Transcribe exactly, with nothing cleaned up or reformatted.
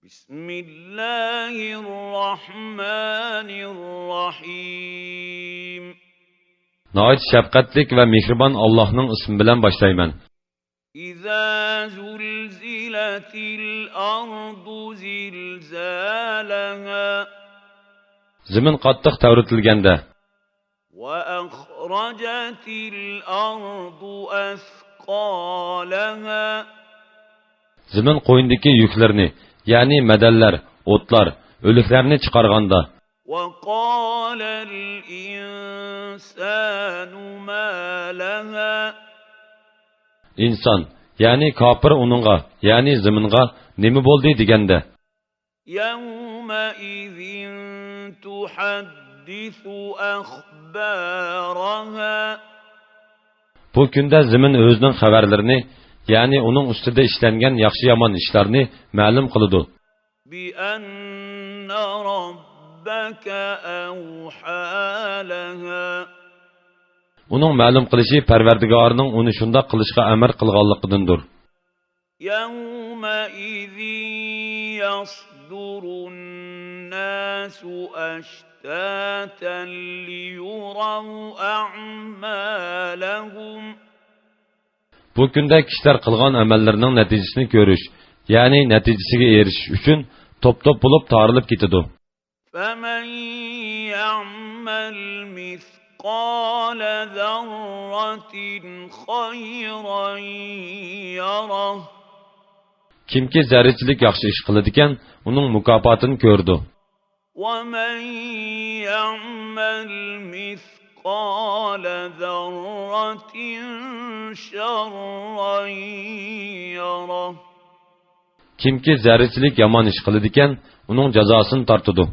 بسم الله الرحمن الرحيم. ناھايىتى شەپقەتلىك ۋە مېھرىبان ئاللاھنىڭ ئىسمى بىلەن باشلايمەن. إذا زلزلت الأرض زلزالها. زېمىن قاتتىق تەۋرىتىلگەندە. وأخرجت الأرض أثقالها. زېمىن قوينىدىكى يۈكلىرىنى، يەنى مەدەنلەر، ئوتلار، ئۆلۈكلەرنى چىقارغاندا. وقال الإنسان ما لها. ئىنسان، يەنى كاپىر ئۇنىڭغا، يەنى زېمىنغا نېمە بولدى دېگەندە. يومئذ تحدث أخبارها. بۇ كۈندە زېمىن ئۆزىنىڭ خەۋەرلىرىنى، يەنى ئۇنىڭ ئۈستىدە ئىشلەنگەن ياخشى-يامان ئىشلارنى مەلۇم قىلىدۇ. بأن ربك أوحى لها. ئۇنىڭ مەلۇم قىلىشى پەرۋەردىگارىنىڭ ئۇنى شۇنداق قىلىشقا ئەمر قىلغانلىقىدىندۇر. يومئذ يصدر الناس أشتاتا ليروا أعمالهم. بۇ كۈندە كىشىلەر قىلغان ئەمەللىرىنىڭ نەتىجىسىنى كۆرۈش، يەنى نەتىجىسىگە ئېرىشىش ئۈچۈن توپ-توپ بولۇپ تارىلىپ كېتىدۇ. فمن يعمل مثقال ذرة خيرا يره. كىمكى زەررىچىلىك ياخشى ئىش قىلىدىكەن، ئۇنىڭ مۇكاپاتىنى كۆرىدۇ. ومن يعمل مثقال ذرة شرا يره. كىمكى زەررىچىلىك يامان ئىش قىلىدىكەن، ئۇنىڭ جازاسىنى تارتىدۇ.